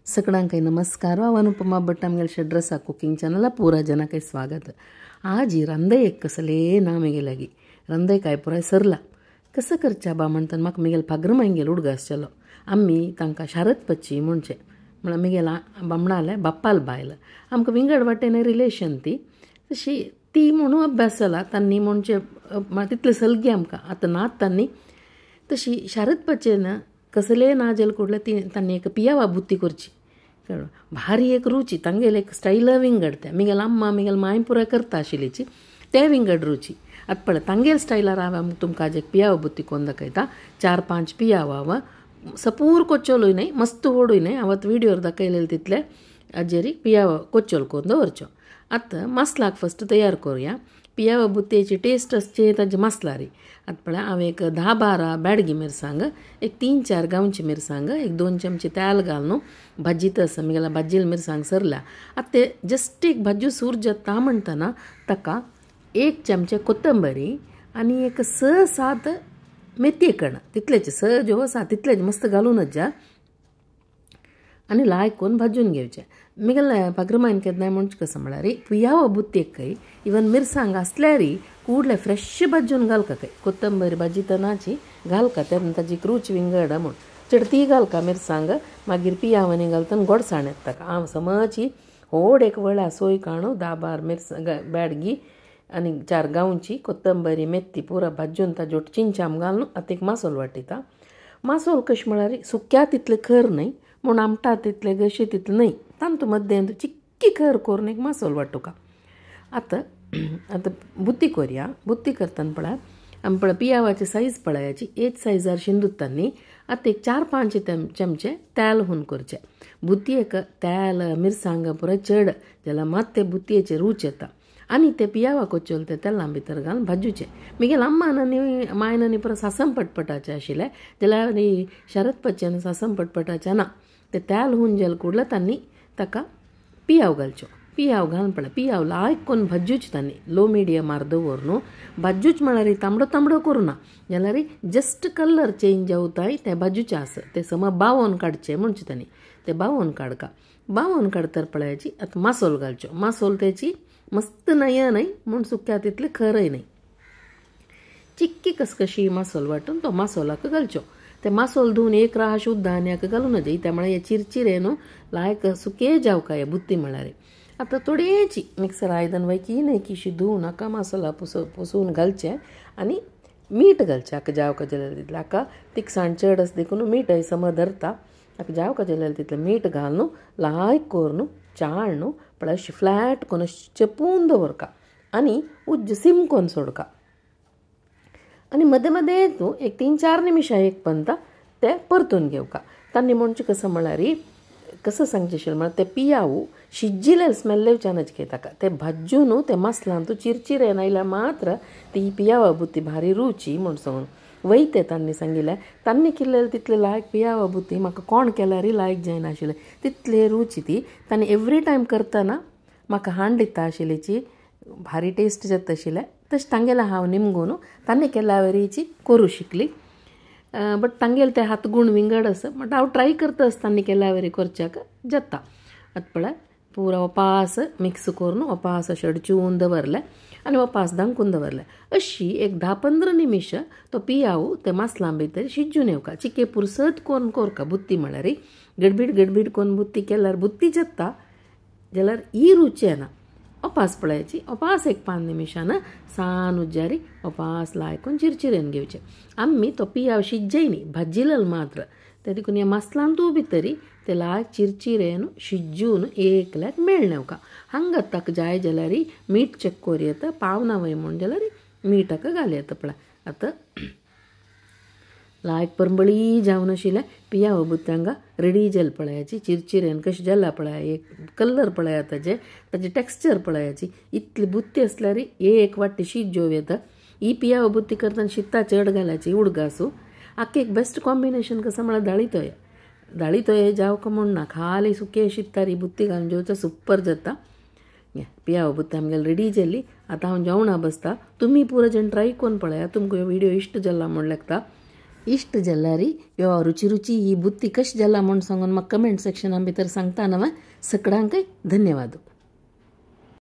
सगळ्यांक नमस्कार. अनुपमा भट आमगेले षड्रसा कुकिंग चॅनल पूरा जनಕ್ಕೆ स्वागत. आजी रंदे कसले ना मेगेलागी रंदे काय पुराय सरला कसं करच्या बा म्हणताना म्हाका मेगेल पाग्रमांगेल उडगास जालो. आमी तांकां शारद पच्ची म्हणचे म्हळ्यार मेगेल बामणाले बाप्पाल बायल आमकां विंगड वाटेन रिलेशन ती तशी ती म्हणून अभ्यास जाला तांणी म्हणचे तितले सलगी आमकां आतां नात तांणी तशी शारद पच्चेन कसले ना जेल कुडले ती तांणी एक पियावा बुत्ती करची भारी एक रुची तांगेले एक स्टायल विंगड त्या मिगेल अम्मा मिगेल माय पुराय करता आशिल्लीची ते विंगड रुची. आतां पळय तांगेल स्टायलार हांव तुमकां आज एक पियाव बुत्ती कोन्न दाखयता. 4-5 पियाव हांव सपूर कोच्चोलूय न्हय मस्त होडूय न्हय हांव आतां व्हिडियोर दाखयलेले तितले हाजेर पियाव कोच्चोल कोन्न दवरच्यो. आतां मसलाक फस्ट तयार करुया. पियाव बुत्तेची टेस्ट आसची ताजे मसलारी. आतां पळय हांव एक 10-12 बेडगी मिरसांग एक 3-4 गांवची मिरसांग एक 2 चमचे तेल घालून भाजीत आसा मिगेल्या भाजील मिरसांग सरल्या. आतां ते जस्ट एक भाजी सूर जाता म्हणटना ताका 1 चमचे कोथंबरी आनी एक 6-7 मेथये कण तितलेच 6 ज्यो आसा तितलेच मस्त घालूनच जा आनी लायक करून भाजून घेवचें. मिगेले पाग्रमायन केन्नाय म्हणचे कसं म्हळ्यार पियाव बुत्तेक इवन मिरसांग आसल्यार कुडले फ्रेश भाजून घालका काय कोथंबीर भाजी तनाची घालका तेन्ना ताजी रूच विंगड म्हूण चड ती घालका मिरसांग मागीर पियावांनी घालतना गोडसाण येता ताका. हांव समची होड एक वळा सोय काणू 10-12 मिरसांग बेडगी आनी 4 गांवची कोथंबरी मेथी पुरा भाजून ताज्यो चिंचाम घालून आतां एक मासोल वाटयता. मासोल कशें म्हळ्यार सुक्या तितलें खर न्हय म्हूण आमटा तितले गशे तितले न्हय तांतू मद्दें चिक्की खर करून एक मासोल वाटुका. आतां आतां बुत्ती करया. बुत्ती करतना पळय आमी पळय पियावाची सायज पळयाची एक सायजार शिंदूत न्ही. आतां एक 4-5 चमचे तेल हून करचे. बुत्ती एक तेल मिरसांग पुराय चड जाल्यार मात ते बुत्तयेचे रूच येता आनी ते पियावा कोच्चोल ते तेलां भितर घालून भाजूचे. मिगेल अम्मान आनी मायन आनी परत सासम पटपटाचें आशिल्लें जाल्यार शरद पच्चेन सासम पटपटाचें ना ते तेल हून जेल कुडलें तांणी ताका पियाव घालच्यो. पियाव घालून पळय पियाव लायक करून भाजूच तांणी लो मिडियमार दवर न्हू भाजूच म्हळ्यार तांबडो तांबडो करूं ना जाल्यार जस्ट कलर चेंज जावताय ते भाजूचे आसा ते समा बावोन काडचे म्हणचे तांणी ते बावोन काडका. बावोन काडतर पळयाची आतां मासोल घालच्यो. मासोल तेची मस्त नय न्हय म्हूण सुक्या तितलें खरय न्हय चिक्की कसकशी मासोल वांटून तो मासोलाक घालच्यो. ते मासोल धुवन एक राह शुद्ध आनी घालूं नजे त्या म्हळ्यार हे चिरचिरे न्हू लायक सुके जावका हे बुत्ती म्हळ्यार. आतां थोडेची मिक्सर आयदन वयकी न्हय किशी धुवन हाका मासोला पुसून घालचें आनी मीठ घालचें. हाका जावका जाल्यार तितलें हाका तिखसाण चड आसा देखून मीठ सम धरता. हाका जावका जाल्यार तितलें मीठ घालून लायक करून चाळ न्हू पळय अशी फ्लॅट करून चेपून दवरका आनी उज्ज सिम करून सोडका आनी मदें मदें तूं एक 3-4 निमिशां एक पंता ते परतून घेवका. तांणी म्हणचें कसं म्हळ्यार कसं सांगचें आशिल्लें म्हळ्यार ते पियाव शिजिल्ले स्मेल येवच्यानच घेता ते भाजून न्हू ते मसलान तूं चिरचिरेन आयल्यार मात्र ती पियावा बुत्ती भारी रुची म्हूण सांगून वयते तांणी सांगिल्लें. तांणी केल्लें तितलें लायक पियावा बुत्ती म्हाका कोण केल्यारय लायक जायनाशिल्लें तितले रुची ती तांणी एवरी टायम करतना म्हाका हाड दिता आशिल्लीची भारी टेस्ट जाता आशिल्लें. तशें तांगेलें हांव निमगून तांणी केल्या वरीची करूं शिकली. बट तांगेले ते हातगुण विंगड आसा बट हांव ट्राय करता आसतना केल्या वरी करच्याक जाता. आतां पळय पुरा वपास मिक्स करून वपास अशें अडचून दवरलें आनी वपास धांकून दवरलें. अशी एक 10-15 निमिश तो पियाव ते मासलां भितर शिजून येवका. चिके पुरसत कोन्न कोरका बुत्ती म्हळ्यार गडबीड गडबीड कोन्न बुत्ती केल्यार बुत्ती जाता जाल्यार ही रुची येना. अपास पळयाची अपास एक 5 निमिशान सान उज्जारी अपास लायकून चिरचिरेन घेवचें. आमी तो पियाव शिजय न्ही भाजिलल मात्र ते देखून ह्या मसलांतू भितरी ते लायक चिरचिरेन शिजून एकल्याक मेळ्ळें हांगा ताका जाय जाल्यार मीठ चेक करूं येता पावना वय म्हूण जाल्यार मीठ हाका घाल येता. पळय आतां लायक परंबळी जावन आशिल्लें पियाव बुत्ती हांगा रेडी जाल पळयाची चिरचिरेन कशें जाला पळया एक कलर पळया ताजे ताजे टेक्स्चर पळयाची इतली बुत्ती आसल्यार एक वाटी शीत जेव येता. ही पियाव बुत्ती करतना शिता चड घालाची उडगासू. आख्खे एक बेस्ट कॉम्बिनेशन कसं म्हळ्यार दाळी तोये. दाळी तोये जावका म्हूण ना खाली सुके शितारी बुत्ती घालून जेवचा सुपर जाता. पियाव बुत्ती आमगेली रेडी जाली. आतां हांव जेवणा बसता. तुमी पुरा जण ट्राय करून पळया. तुमकां व्हिडियो इश्ट जाला म्हूण लागता. इश्ट जाल्यार यो रुची रुची ही बुत्ती कशी जाला म्हूण सांगून म्हाका कमेंट सेक्शना भितर सांगता नवा. सगळ्यांकय धन्यवाद.